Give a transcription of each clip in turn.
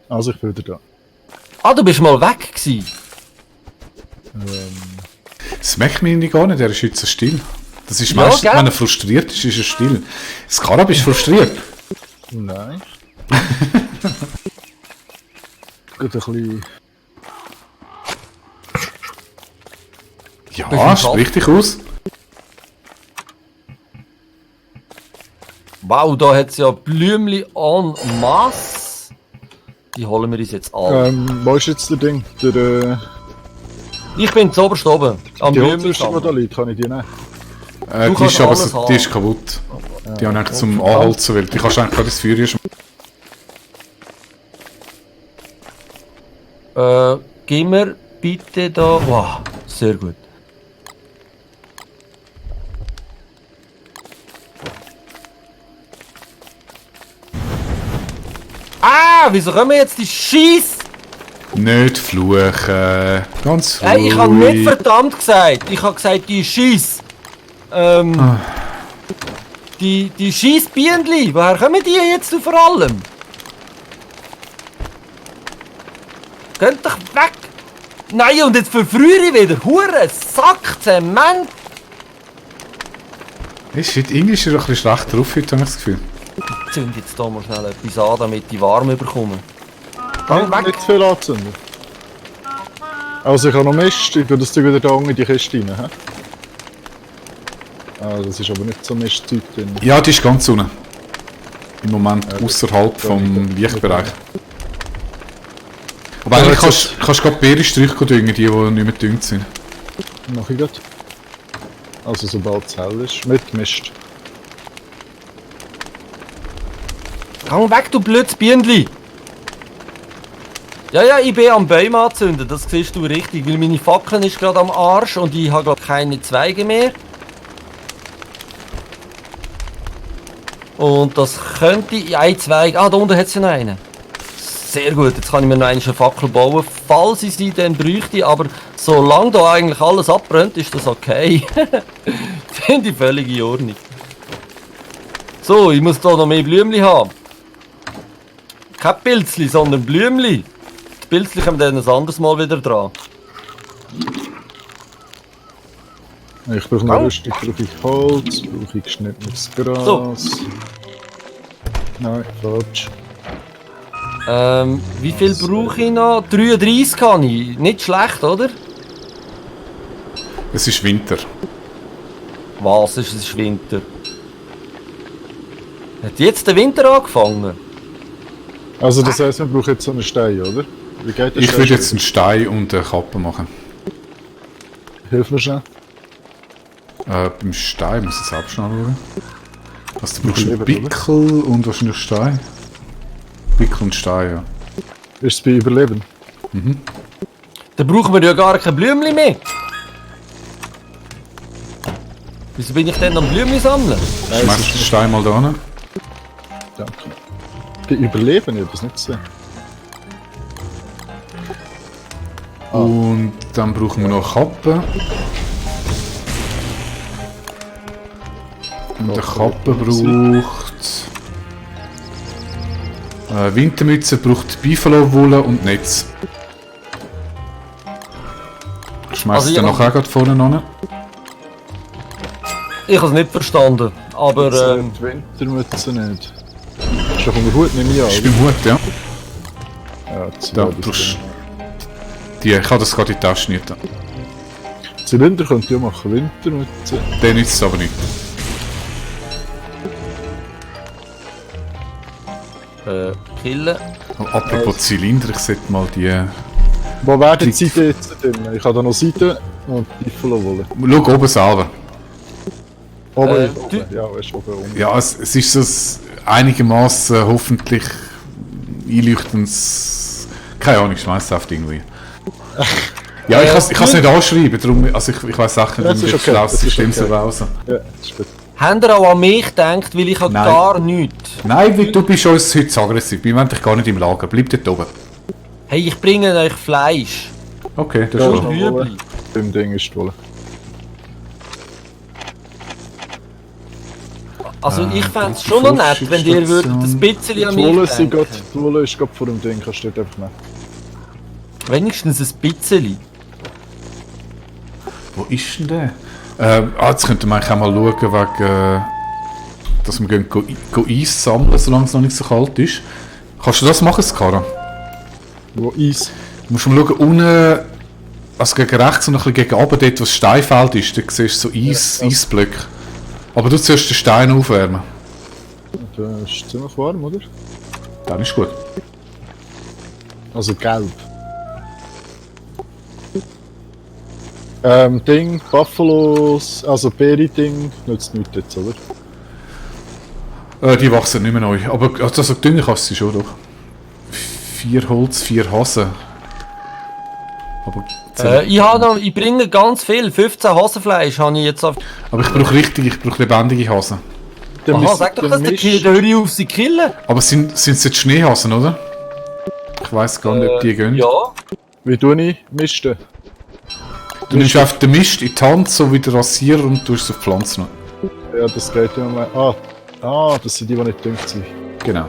Also ich bin wieder da. Ah, du bist mal weg gewesen. Das merkt man irgendwie gar nicht, er ist jetzt so still. Das ist Ja, meistens, gell? wenn er frustriert ist, ist er still. Scarab ist frustriert. Nein. Gut, ein bisschen... Ja, sprich dich aus. Wow, da hat es ja Blümli en masse. Die holen wir uns jetzt an. wo ist jetzt der Ding? Ich bin zuoberst oben. Am Die Blümli. Holzrüstung, die da liegt, kann ich die nehmen? Die kannst ist aber alles so, haben. die ist kaputt. Die haben eigentlich zum Anholzen, weil die kannst du eigentlich gerade ins Feuer schmeißen. Gib mir bitte da... Wow, sehr gut. Ah, wieso kommen jetzt die Scheiss? Nicht fluchen. Ganz ruhig. Hey, ich habe nicht verdammt gesagt. Ich habe gesagt, die Scheiss. Die Scheiss Bienenli. Woher kommen die jetzt vor allem? Geht doch weg! Nein, und jetzt verfrühe ich wieder. Hure Sack, Zement! Irgendwie ist er ein bisschen schlecht drauf heute, habe ich das Gefühl. Ich zünd jetzt hier mal schnell etwas an, damit ich warm bekomme. Kann weg. nicht zu viel anzünden. Also ich habe noch Mist, ich tue das wieder da unten in die Kiste rein. He? Ah, das ist aber nicht so Mistzeug drin. Ja, die ist ganz unten. Im Moment außerhalb vom Lichtbereich. Aber eigentlich kannst du gerade Beerensträuche düngen, die nicht mehr gedüngt sind. Mach ich grad. Also sobald es hell ist, mit Mist. Komm weg, du blödes Bienenli! Ja, ich bin am Baum anzünden, das siehst du richtig, weil meine Fackel ist gerade am Arsch und ich habe glaube keine Zweige mehr. Und das könnte... Ein Zweig... Ah, da unten hat es ja noch einen. Sehr gut, jetzt kann ich mir noch eine Fackel bauen, falls ich sie dann bräuchte, aber solange da eigentlich alles abbrennt, ist das okay. Finde ich völlig in Ordnung. So, ich muss da noch mehr Blümchen haben. Kein Pilzli, sondern Blümchen. Die Pilzli kommen dann ein anderes Mal wieder dran. Ich brauche noch Rüstung, brauche ich Holz, brauche ich geschnittenes Gras. So. Nein, falsch. Wie viel brauche ich noch? 33 kann ich. Nicht schlecht, oder? Es ist Winter. Was ist es Winter? Hat jetzt der Winter angefangen? Also das heisst, wir brauchen jetzt so einen Stein, oder? Wie geht das? Ich würde jetzt einen Stein und eine Kappe machen. Hilf mir schnell. Beim Stein muss ich selbst schnell schauen. Also du brauchst einen Überleben, Pickel und wahrscheinlich Stein. Pickel und Stein, ja. Ist es bei Überleben? Dann brauchen wir ja gar kein Blümchen mehr. Wieso bin ich denn am Blümchen sammeln? Schmeißt den Stein mal da hin. Danke. Bei Überleben, ich habe das nicht gesehen. Und dann brauchen wir noch eine Kappe. Und eine Kappe braucht... Wintermütze braucht Buffalo-Wolle und Netz. Schmeißt Also dann ja, nachher gerade vorne an. Ich habe es nicht verstanden, aber Die Wintermütze nicht. Ist doch unter Hut, nehme ich an. Ist beim Hut, ja. Ja, Da brauchst die, ich habe das gerade in die Tasche nicht. Zylinder könnt ihr machen, Wintermütze. Der nützt es aber nicht. killen. Apropos Zylinder, ich sollte mal die... Wo werden die Seiten jetzt drin? Ich habe da noch Seiten und Buffalo-Wolle. Schau oben selber. Aber du- ja, ist oben unten. Ja, es ist so einigermaßen hoffentlich einleuchtendes... Keine Ahnung, schmeißhaft irgendwie. Ja, ich kann es nicht anschreiben, darum, also ich weiss auch nicht, Das wie ist das okay, schlaues das ist System okay. so raus. Ja, das ist gut. Habt ihr auch an mich gedacht, weil ich habe Nein. gar nichts. Nein, weil du bist uns heute so aggressiv. Wir wollen dich gar nicht im Lager. Bleib dort oben. Hey, ich bringe euch Fleisch. Okay, das Ja, ist Und gut. Hübli. Beim Ding ist die Wolle. Also ich fände es schon noch nett, wenn ihr würdet ein bisschen an Die Wolle mich denken. ist gerade vor dem Ding, kannst du dort einfach nehmen. Wenigstens ein bisschen. Wo ist denn der? Jetzt könnten wir eigentlich auch mal schauen, wegen, dass wir go Eis sammeln, solange es noch nicht so kalt ist. Kannst du das machen, Skara? Wo Eis. Du musst mal schauen, unten, also gegen rechts und ein bisschen gegen oben, dort wo das Steinfeld ist, da siehst du so Eisblöcke. Aber du zuerst den Stein aufwärmen. Da ist ziemlich warm, oder? Dann ist gut. Also gelb. Ding, Buffalos, also Beere-Ding, nützt nichts jetzt, oder? Die wachsen nicht mehr neu. Aber also düngen kannst du sie schon doch. 4 Holz, 4 Hasen. Aber, Ich bringe ganz viel. 15 Hasenfleisch habe ich jetzt auf... aber ich brauche lebendige Hasen. Dann Aha, müsst- sag doch, dann dass der mischt- Kill, der höre ich auf sie killen. Aber sind es jetzt Schneehasen, oder? Ich weiss gar nicht, ob die gehen. Ja. Wie tue ich misten? Du nimmst einfach den Mist in die Hand, so wie der Rasierer, und tust es auf die Pflanzen noch. Ja, das geht ja mal. Das sind die nicht düngt sind. Genau.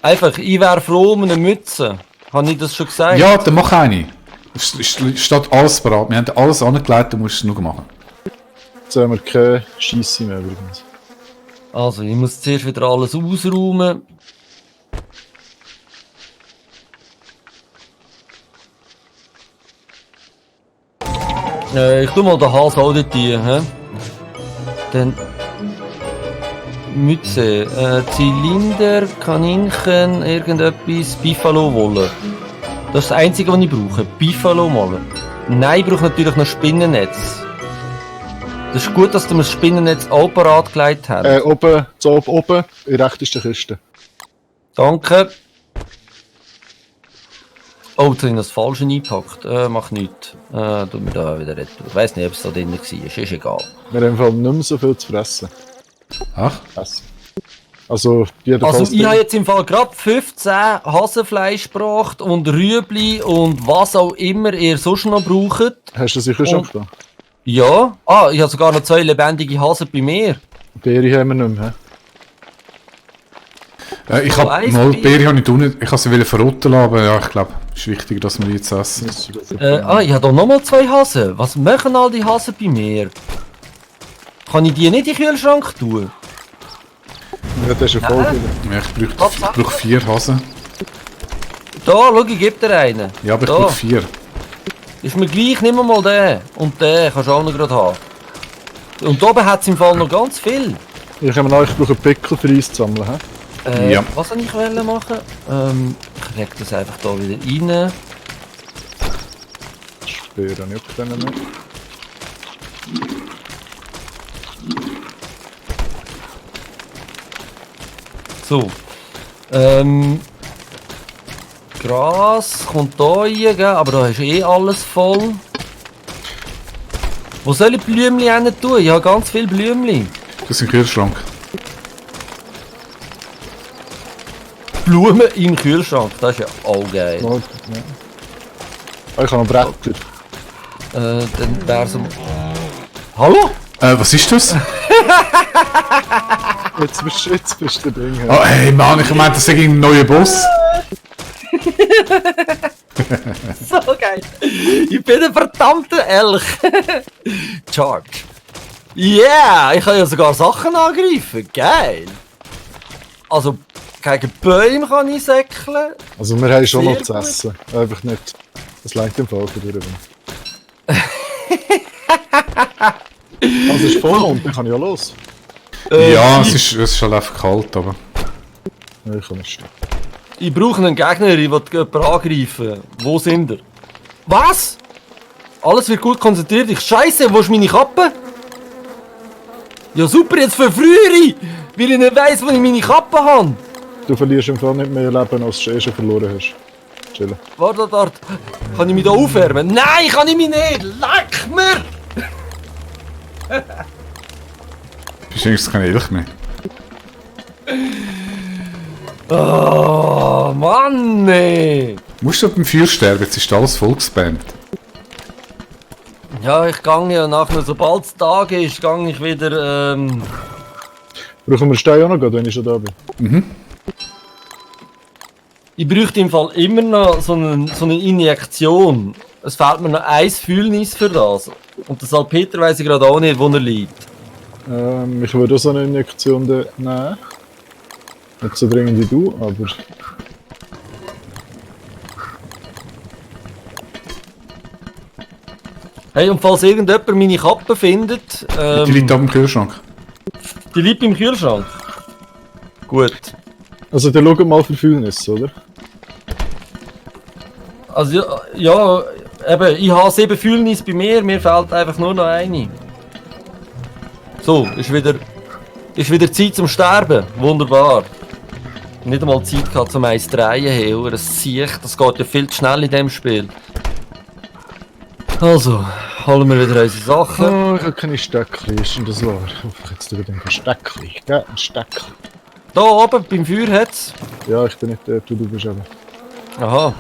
Einfach, ich wäre froh um eine Mütze. Habe ich das schon gesagt? Ja, dann mach eine. Es steht alles bereit. Wir haben alles angelegt, du musst es nur machen. Jetzt haben wir keine Scheisse mehr übrigens. Also, ich muss zuerst wieder alles ausräumen. Ich tu mal den Hals auch dort rein, hä? Dann... Mütze, Zylinder, Kaninchen, irgendetwas, Buffalo-Wolle. Das ist das Einzige, was ich brauche. Buffalo-Wolle. Nein, ich brauche natürlich noch Spinnennetz. Das ist gut, dass du mir das Spinnennetz auch parat gelegt hast. Oben, in rechtesten Kiste. Danke. Oh, jetzt habe ich das Falsche eingepackt. Mach nichts. Tu mir da wieder retour. Ich weiss nicht, ob es da drin war. Ist egal. Wir haben im Fall nicht mehr so viel zu fressen. Ach? Essen. Also, jedenfalls. Also, ich habe jetzt im Fall gerade 15 Hasenfleisch gebracht und Rüebli und was auch immer ihr sonst noch braucht. Hast du sicher schon da? Ja. Ich habe sogar noch 2 lebendige Hasen bei mir. Beere haben wir nicht mehr. Ich So, habe Eis mal Bier. Beere habe ich tun, ich habe sie verrotten lassen, aber ja, ich glaube, es ist wichtig, dass wir die jetzt essen. Ich habe da nochmal 2 Hasen. Was machen all die Hasen bei mir? Kann ich die nicht in den Kühlschrank tun? Ja, das ist eine Folge. Ja, ich brauche 4 Hasen. Da, schau, ich gebe dir einen. Ja, aber ich Da. brauche 4. Ist mir gleich, nimm mal den. Und den kannst du auch noch gerade haben. Und da oben hat es im Fall noch ganz viel. Ich brauche einen Pickel für Eis zu sammeln. He? Ja. Was soll ich machen? Ich leg das einfach da wieder rein. Speer habe ich auch keinen mehr. So. Gras kommt da rein, gell? Aber da ist eh alles voll. Wo soll ich die Blümchen hin tun? Ich habe ganz viele Blümchen. Das ist im Kühlschrank. Blumen im Kühlschrank, das ist ja auch geil. Ja. Ich habe noch Bretter. Dann wär's am... Hallo? Was ist das? Jetzt bist du Ding. He? Oh, hey Mann, ich meinte, das ist ein neuer Boss. So geil. Ich bin ein verdammter Elch. Charge. Yeah, ich kann ja sogar Sachen angreifen. Geil. Also, gegen Bäume kann ich säckeln. Also wir haben schon Sehr noch zu gut. essen. Einfach nicht. Das lenkt im Fall für dich. Also es ist Vollmond, dann kann ich ja los. Ja, es ist halt einfach kalt, aber... Ja, ich kann nicht stehen. Ich brauche einen Gegner, ich will jemanden angreifen. Wo sind er? Was? Alles wird gut konzentriert. Scheiße, wo ist meine Kappe? Ja super, jetzt verfrühe ich, weil ich nicht weiss, wo ich meine Kappe habe. Du verlierst im Fall nicht mehr Leben, als du schon verloren hast. Chillen. Warte dort. Kann ich mich da aufwärmen? Nein, kann ich mich nicht. Leck mir! Bist wenigstens kein Elch mehr. Oh, Mann, nee. Musst du beim Feuer sterben, jetzt ist alles voll gespammt. Ja, ich gehe ja nachher, sobald es Tag ist, gehe ich wieder, Brauchen wir Stein auch noch, wenn ich schon da bin? Ich bräuchte im Fall immer noch so eine Injektion. Es fehlt mir noch ein Fühlnis für das. Und der Salpeter weiss ich gerade auch nicht, wo er liegt. Ich würde auch so eine Injektion nehmen. Nicht so dringend wie du, aber... Hey, und falls irgendjemand meine Kappe findet, Die liegt da im Kühlschrank. die liegt im Kühlschrank. Gut. Also dann schau mal für Fühlnis, oder? Also ja, eben, ich habe 7 Fühlnis bei mir fehlt einfach nur noch eine. So, ist wieder Zeit zum Sterben. Wunderbar. Nicht einmal Zeit gehabt zum eins drehen, hey, das Sicht, das geht ja viel zu schnell in dem Spiel. Also, holen wir wieder unsere Sachen. Oh, ich habe keine Stöckchen, ist denn das wahr? Jetzt wieder ein Stöckchen, gell? Ein Stöckchen. Da oben beim Feuer hat's. Ja, ich bin nicht dort, wo du bist eben. Aha.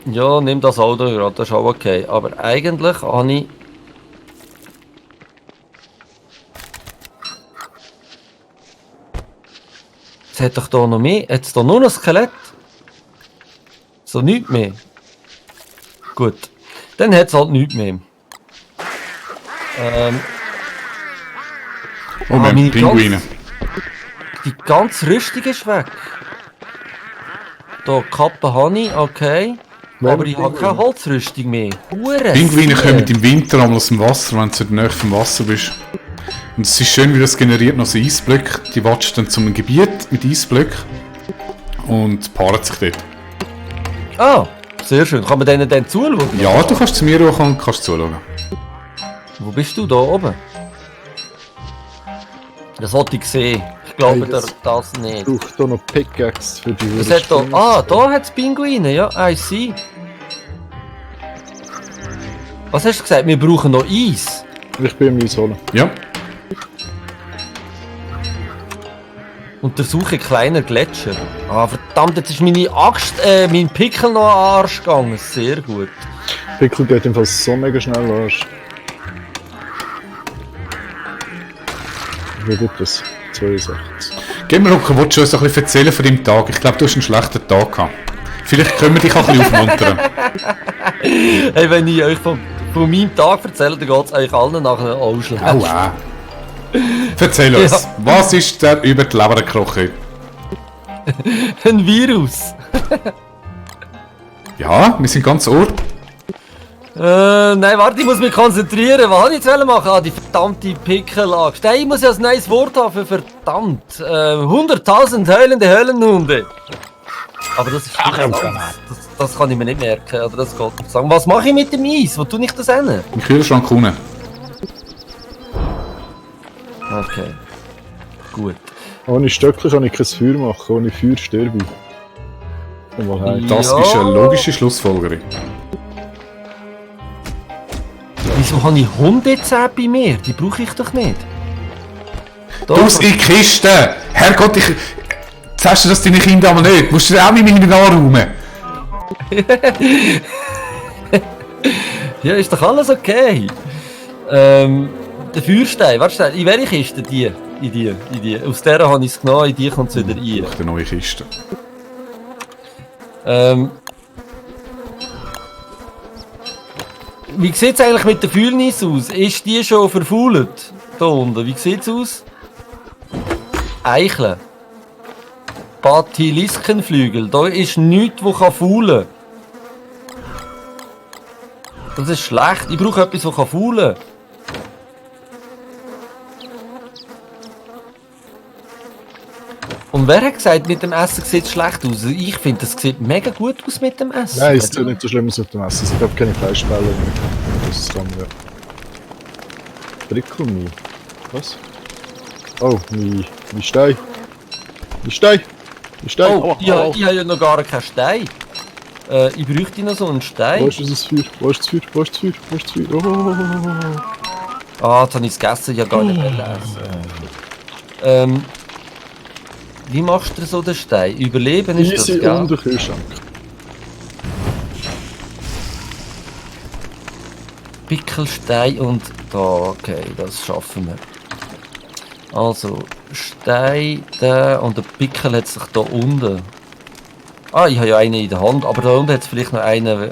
Ja, nimm das Auto gerade, das ist auch okay. Aber eigentlich habe ich... Es hat doch da noch mehr. Jetzt da nur noch ein Skelett. So nichts mehr. Gut. Dann hat es halt nichts mehr. Moment, meine Pinguine. Die ganze Rüstung ist weg. Da, Kappe habe ich, okay. Aber ich habe keine Holzrüstung mehr. Hure Pinguine Sieh. kommen im Winter einmal aus dem Wasser, wenn du in der Nähe vom Wasser bist. Und es ist schön, wie das generiert noch so Eisblöcke. Die watschen dann zu einem Gebiet mit Eisblöcken und paaren sich dort. Ah, sehr schön. Kann man denen dann zuschauen? Ja, du kannst zu mir hochkommen und kannst zuschauen. Wo bist du? Da oben? Das wollte ich sehen. Ich glaube Hey, das nicht. Ich brauche hier noch Pickaxe für die Das hat da, da hat es Pinguine, ja, I see. Was hast du gesagt? Wir brauchen noch Eis. Ich bin im Eis holen. Ja, Untersuche kleiner Gletscher. Ah, verdammt, jetzt ist meine Axt, mein Pickel noch an den Arsch gegangen. Sehr gut. Pickel geht jedenfalls so mega schnell Arsch. Wie geht das? 62. gib mir Rucker, willst du uns ein bisschen erzählen von deinem Tag? Ich glaube, du hast einen schlechten Tag gehabt. Vielleicht können wir dich auch ein bisschen aufmuntern. Hey, wenn ich euch von meinem Tag erzähle, dann geht es euch allen nachher auch schlecht. Aua. Erzähl uns, was ist dir über die Leber gekrochen? Ein Virus. Ja, wir sind ganz ohr. Nein, warte, ich muss mich konzentrieren. Was wollte ich jetzt machen? Ah, die verdammte Pickelaxt. Hey, ich muss ja ein neues Wort haben für verdammt. 100.000 heulende Höllenhunde. Aber das ist das kann ich mir nicht merken. Oder das geht nicht sagen. Was mache ich mit dem Eis? Wo tue ich das hin? Im Kühlschrank unten. Okay. Gut. Ohne Stöckchen kann ich kein Feuer machen, ohne Feuer sterbe ich. Komm mal heim. Das Ja. ist eine logische Schlussfolgerung. Wieso habe ich Hundezähne bei mir? Die brauche ich doch nicht. Da, Du in die Kiste! Herrgott, sagst du das deine Kinder aber nicht? Musst du dir auch mit mir anräumen? ja, ist doch alles okay. Der Feuerstein, warte, in welche Kiste? Die? In die. Aus der habe ich es genommen, in die kommt es wieder rein. Eine neue Kiste. Wie sieht es eigentlich mit der Fühlnis aus? Ist die schon verfault? Da unten, wie sieht es aus? Eicheln. Basiliskenflügel. Da ist nichts, das faulen kann. Das ist schlecht. Ich brauche etwas, das faulen kann. Und wer hat gesagt, mit dem Essen sieht es schlecht aus? Ich finde, das sieht mega gut aus mit dem Essen. Nein, es tut nicht so schlimm aus mit dem Essen. Es gibt keine Fleischbälle mehr. Das ist dann, ja. Brickelmi. Was? Oh, mein Stein. Mein Stein! Mein Stein! Oh, ich habe ja noch gar keinen Stein. Ich bräuchte noch so einen Stein. Wo ist das Feuer? Wo ist das Feuer? Wo ist das Feuer? Wo ist das Feuer? Oh. Ah, jetzt habe ich es gegessen, ja gar nicht mehr essen. Wie machst du so den Stein? Überleben ist das, Easy gell? und der Kühlschrank. Pickelstein und da, okay, das schaffen wir. Also, Stein, der und der Pickel hat sich da unten. Ah, ich habe ja einen in der Hand, aber da unten hat es vielleicht noch einen, der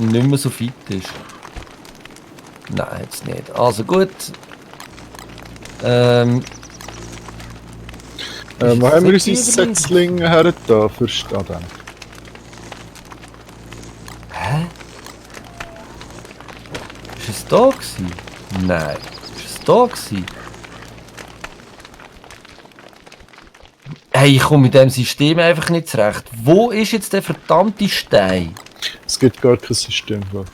nicht mehr so fit ist. Nein, jetzt nicht. Also gut. Wo haben wir unsere Setzlinge her da für Staden? Hä? Ist es da gewesen? Nein. Ist es da gewesen? Hey, ich komme mit dem System einfach nicht zurecht. Wo ist jetzt der verdammte Stein? Es gibt gar kein System. Glaub.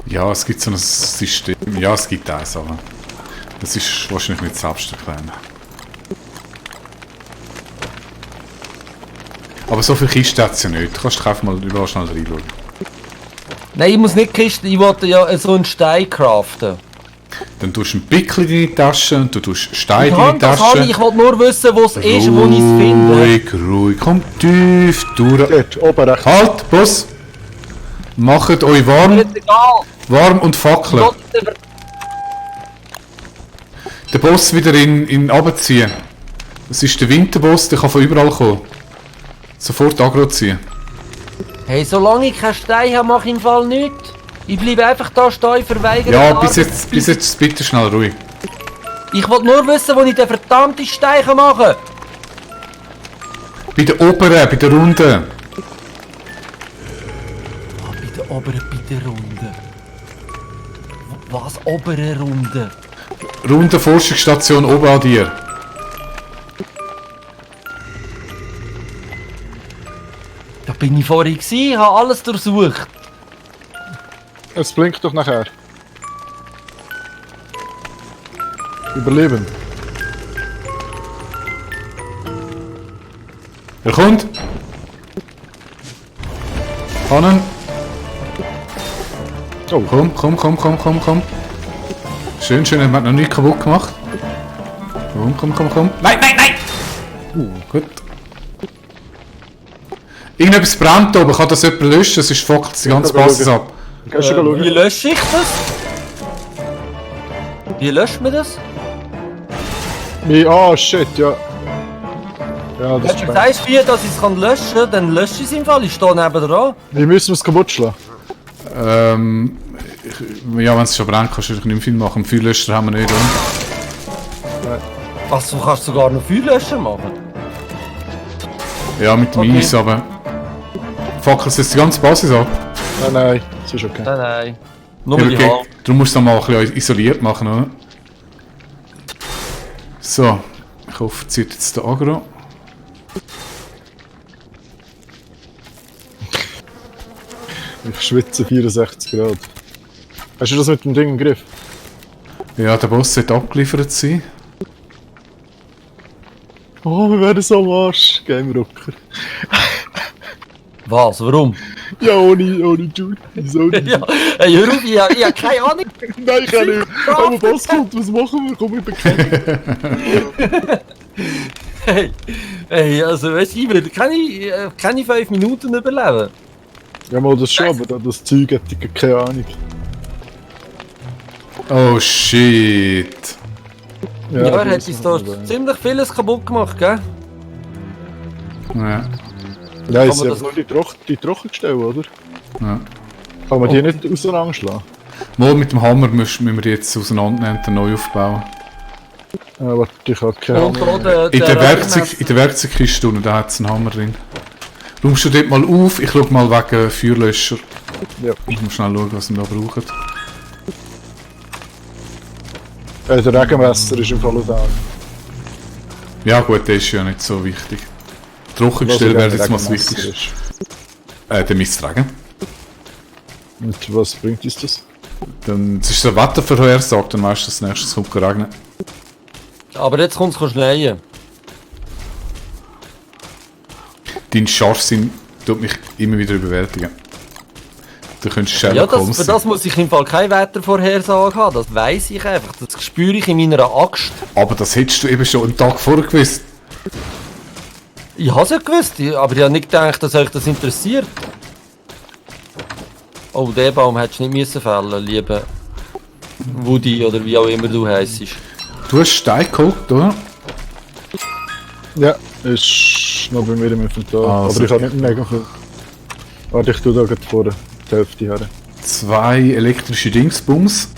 Ja, es gibt so ein System. Ja, es gibt das, aber das ist wahrscheinlich nicht selbst erklären. Aber so viel Kisten hat es ja nicht. Du kannst doch einfach mal überall schnell reinschauen. Nein, ich muss nicht kisten, ich wollte ja so einen Stein craften. Dann tust du einen Pickel in deine Tasche und du tust Steine in deine Das habe Tasche. ich wollte nur wissen, wo es ist, wo ich es finde. Ruhig, ruhig. Komm tief durch. Dort, oben rechts. Halt, Boss! Macht euch warm, Ist egal. warm und fackeln. Trotzdem- Den Boss wieder in runterziehen. Das ist der Winterboss, der kann von überall kommen. Sofort aggro ziehen. Hey, solange ich keinen Stein habe, mache ich im Fall nichts. Ich bleibe einfach da stehen, verweigere Ja, die bis jetzt bitte schnell ruhig. Ich wollte nur wissen, wo ich den verdammten Stein machen kann. Bei der oberen, bei der runden. Bei der oberen, bei der Runde. Was, obere Runde? Runde Forschungsstation oben an dir. Da bin ich vorhin gewesen, habe alles durchsucht. Es blinkt doch nachher. Überleben. Er kommt. Hannen. Oh, Komm. Schön, er hat noch nichts kaputt gemacht. Komm. Nein! Gut. Irgendetwas brennt oben, kann das jemand löschen? Sonst fuckt die ganze Basis ab. kannst du schauen? Wie lösche ich das? Wie löscht man das? Ah, shit, ja. Ja, das Wenn ist du bad. sagst, wie dass ich es löschen kann, dann lösche ich es im Fall. Ich stehe nebendran. Wir müssen es kaputt schlagen. Ja, wenn es schon brennt, kannst du nicht mehr viel machen. Feuerlöscher haben wir nicht, oder? Was, du kannst sogar noch Feuerlöscher machen? Ja, mit dem Okay. Eis, aber... Fackelst du jetzt die ganze Basis ab? Nein, es ist okay. Nein. Nur Ja, die okay. Hand. Darum musst du es mal ein bisschen isoliert machen, oder? So. Ich hoffe, zieht jetzt der Agro. Ich schwitze 64 Grad. Hast du das mit dem Ding im Griff? Ja, der Boss sollte abgeliefert sein. Oh, wir werden so am Arsch. Game Rocker. Was? Warum? Ja, ohne Jude. Wieso nicht? Ja, hey, hör auf, ich habe keine Ahnung. Nein, ich kann nicht. Aber Boss kommt, was machen wir? Komm, ich bekennen. Hey, also weißt du, ich würde keine 5 Minuten überleben. Ja, mal das schon, aber das Zeug hat ich keine Ahnung. Oh shit. Ja, er hat das uns ist da aber- ziemlich vieles kaputt gemacht, gell? Ja. Nein, Kann sie man haben das- nur die trocken gestellt, oder? Ja. Kann man die nicht auseinanderschlagen? Mal mit dem Hammer müssen wir die jetzt auseinandernehmen und dann neu aufbauen. Ja, warte, ich habe keine Und Ahnung. auch der In der Radiomaster- Werkzeugkiste unten, da hat es einen Hammer drin. Räumst du dort mal auf, ich schau mal wegen Feuerlöscher. Ja. Ich muss schnell schauen, was wir da brauchen. Der Regenmesser ist im Fall auch da. Ja gut, der ist ja nicht so wichtig. Trockengestellt wäre jetzt mal das Wichtigste. Der Misstragen. Und was bringt uns das? Dann es ist der Wettervorhersage, dann weißt du, dass es nächstes kommt regnen. Aber jetzt kommt es schneien. Dein Scharfsinn tut mich immer wieder überwältigen. Du könntest Ja, Sherlock Holmes für sein. das muss ich im Fall keine Wettervorhersage haben. Das weiss ich einfach. Das spüre ich in meiner Axt. Aber das hättest du eben schon einen Tag vorher gewusst. Ich habe es ja gewusst, aber ich habe nicht gedacht, dass euch das interessiert. Oh, den Baum hättest du nicht müssen fällen, liebe Woody oder wie auch immer du heisst. Du hast Stein geholt, oder? Ja, ist noch bei mir im Inventar. Ah, Aber super. ich habe nicht mega viel. Warte, ich tue da gerade vor die Hälfte her. 2 elektrische Dingsbums.